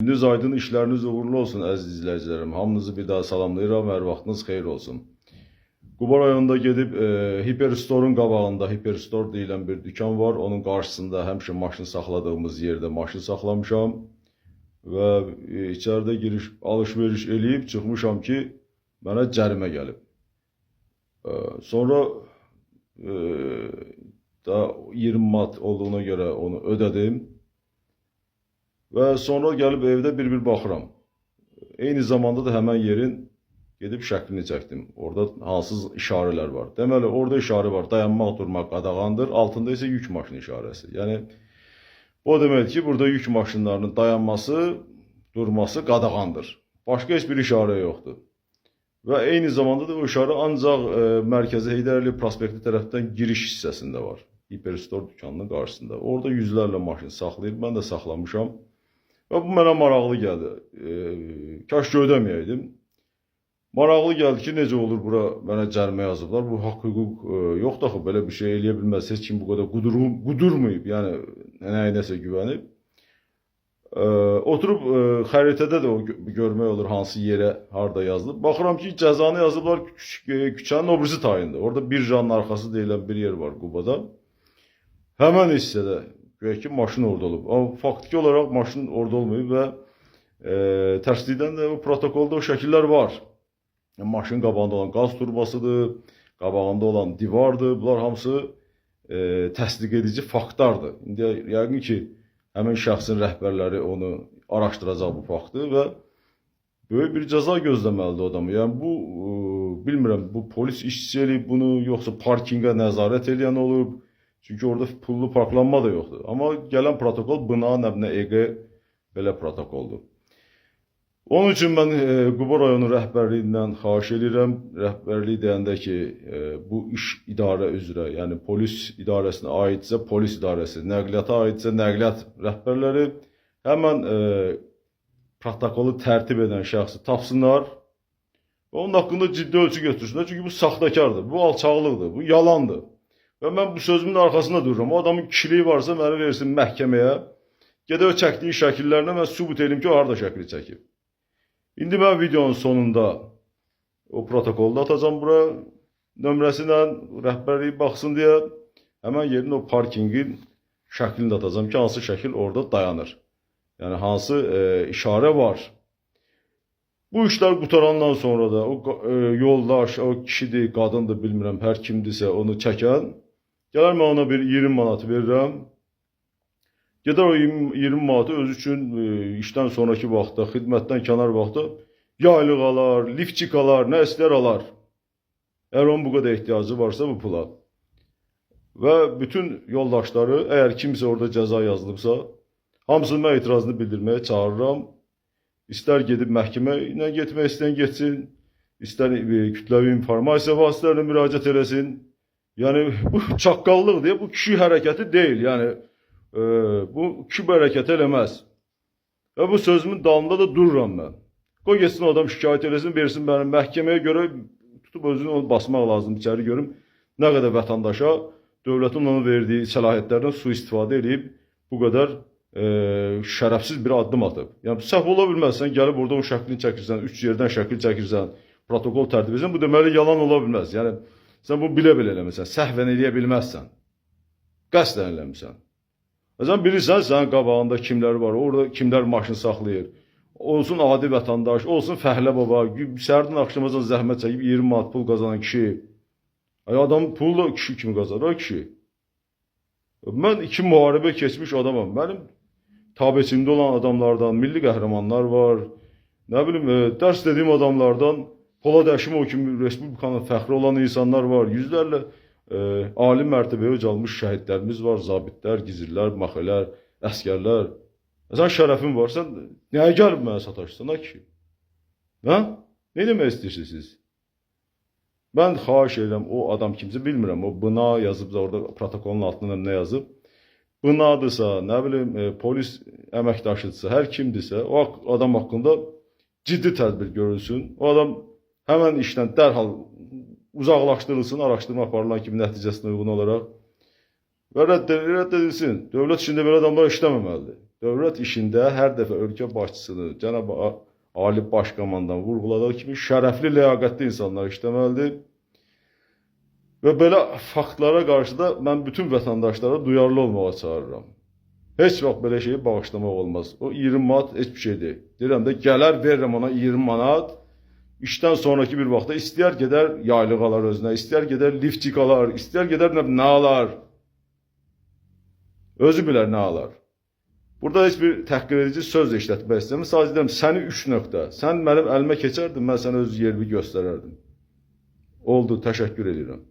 Gününüz aydın, işləriniz uğurlu olsun əziz izləyicilərim. Hamınızı bir daha salamlayıram. Hər vaxtınız xeyir olsun. Quba rayonunda gedib Hiperstore-un qabağında Hiperstore deyilən bir dükan var. Onun qarşısında həmişə maşın saxladığımız yerdə maşın saxlamışam və içəridə giriş alış-veriş eləyib çıxmışam ki, mənə cərimə gəlib. Sonra da 20 manat olduğuna görə onu ödədim. Və sonra gəlib evdə bir-bir baxıram. Eyni zamanda da həmən yerin gedib şəklini çəkdim. Orada hansı işarələr var. Deməli, orada işarə var. Dayanmaq, durmaq qadağandır. Altında isə yük maşını işarəsi. Yəni bu o deməkdir ki, burada yük maşınlarının dayanması, durması qadağandır. Başqa heç bir işarə yoxdur. Və eyni zamanda da o işarə ancaq mərkəzi Heydər Əliyev prospekti tərəfdən giriş hissəsində var. Hiperstore dükanının qarşısında. Orada yüzlərlə maşın saxlayır. Mən də saxlamışam. Və bu mənə maraqlı gəldi. Kaş ki ödəməyəydim. Maraqlı gəldi ki, necə olur bura mənə cərimə yazıblar. Bu haqq hüquq yoxdur axı, belə bir şey eləyə bilməz. Heç kim bu qədər qudurmayıb, yəni nəyə nəsə güvənib. Oturub xəritədə də o görmək olur hansı yerə harda yazılıb. Baxıram ki, cəzanı yazıblar küçənin o birisi tayında. Orada birjanın arxası deyilən bir yer var Qubada. Həmən hissədə güya ki maşın orada olub. Amma faktiki olaraq maşın orada olmayıb və tərslikdən də o protokolda o şəkillər var. Yəni, maşın qabağında olan qaz turbasıdır, qabağında olan divardır. Bunlar hamısı təsdiq edici faktlardır. İndi yəqin ki, həmin şəxsin rəhbərləri onu araşdıracaq bu faktı və böyük bir cəza gözləməlidir o adamı. Yəni bu bilmirəm, bu polis işçisi eləyib bunu, yoxsa parkinqə nəzarət eləyən olub. Çünki orada pullu parklanma da yoxdur. Amma gələn protokol BNA nəbnə EQ belə protokoldur. Onun üçün mən Quba rayonu rəhbərliyindən xahiş edirəm. Rəhbərlik deyəndə ki, bu iş idarə üzrə, yəni polis idarəsinə aidsə polis idarəsi, nəqliyyata aidsə nəqliyyat rəhbərləri həmən protokolu tərtib edən şəxsi tapsınlar və onun haqqında ciddi ölçü götürsünlər. Çünki bu saxtakardır, bu alçaqlıqdır, bu yalandır. Və mən bu sözümün arxasında dururam. O adamın kişiliyi varsa məni versin məhkəməyə. Gedək o çəkdiyi şəkillərlə mən sübut edim ki, o harda şəkli çəkib. İndi mən videonun sonunda o protokolu da atacağam bura nömrəsi ilə rəhbərlik baxsın deyə həmən yerin o parkinqin şəklini də atacağam ki, hansı şəkil orada dayanır. Yəni hansı işarə var. Bu işlər qutarandan sonra da o yoldaş, o kişidir, qadındır, bilmirəm, hər kimdirsə onu çəkən, gələr mən ona bir 20 manat verirəm. Gedər o 20 manatı özü üçün işdən sonraki vaxtda, xidmətdən kənar vaxtda yaylıq alar, lifçik alar, nə istər alar. Əgər onun bu qədər ehtiyacı varsa bu pula. Və bütün yoldaşları, əgər kimsə orada cəza yazılıbsa, hamısını mən etirazını bildirməyə çağırıram. İstər gedib məhkəmə ilə getmək istəyən getsin, istər kütləvi informasiya vasitələrinə müraciət eləsin. Yəni bu çaqqallıqdır, bu kişi hərəkəti deyil. Yəni bu kişi bu hərəkəti eləməz. Və bu sözümün dalında da dururam mən. Qoy getsin o adam şikayət eləsin, versin məni məhkəməyə görə tutub özünü onu basmaq lazım içəri görüm nə qədər vətəndaşa dövlətin ona verdiyi səlahiyyətlərdən sui-istifadə eləyib bu qədər şərəfsiz bir addım atıb. Yəni səhv ola bilməz. Sən gəlib orada o şəklini çəkirsən, üç yerdən şəkil çəkirsən, protokol tərtib edirsən, bu deməli yalan ola bilməz. Yəni sən bunu bilə-bilə eləmisən, səhvən eləyə bilməzsən. Qəsdən eləmisən. Sən bilirsən, sənin qabağında kimlər var, orada kimlər maşın saxlayır. Olsun adi vətəndaş, olsun fəhlə baba, səhərdən axşamacan zəhmət çəkib 20 manat pul qazanan kişi. Ay adam pul da kişi kimi qazanır, o kişi. Mən iki müharibə keçmiş adamam. Mənim tabeçimdə olan adamlardan milli qəhrəmanlar var. Nə bilim, dərs dediyim adamlardan Polad Həşimov kimi respublikanın fəxri olan insanlar var. Yüzlərlə ali mərtəbəyə ucalmış şəhidlərimiz var, zabitlər, gizirlər, maxelər, əskərlər. Sən şərəfin var, sən nəyə gəlib mənə sataşırsan, ha kişi? Hə? Nə demək istəyirsiniz siz? Mən xahiş edirəm, o adam kimsə bilmirəm, o bına yazıb da orada protokolun altında nə yazıb. Bınadırsa, nə bilim, polis əməkdaşıdırsa, hər kimdirsə, o adam haqqında ciddi tədbir görülsün. O adam həmən işdən dərhal uzaqlaşdırılsın, araşdırma aparılan kimi nəticəsinə uyğun olaraq və rədd edilsin. Dövlət işində belə adamlar işləməməlidir. Dövlət işində hər dəfə ölkə başçısını, cənab Ali Baş Komandan vurğuladığı kimi şərəfli, ləyaqətli insanlar işləməlidir. Və belə faktlara qarşı da mən bütün vətəndaşlara duyarlı olmağa çağırıram. Heç vaxt belə şeyi bağışlamaq olmaz. O 20 manat heç bir şey deyil. Deyirəm də gələr verirəm ona 20 manat. İşdən sonraki bir vaxtda istəyər gedər yaylıq alar özünə, istəyər gedər liftik alar, istəyər gedər nə alar. Özü bilər nə alar. Burada heç bir təhqir edici söz də işlətmək istəmirəm. Sadəcə deyirəm səni 3 nöqtə. Sən mənim əlimə keçərdin, mən sənə öz yerimi göstərərdim. Oldu, təşəkkür edirəm.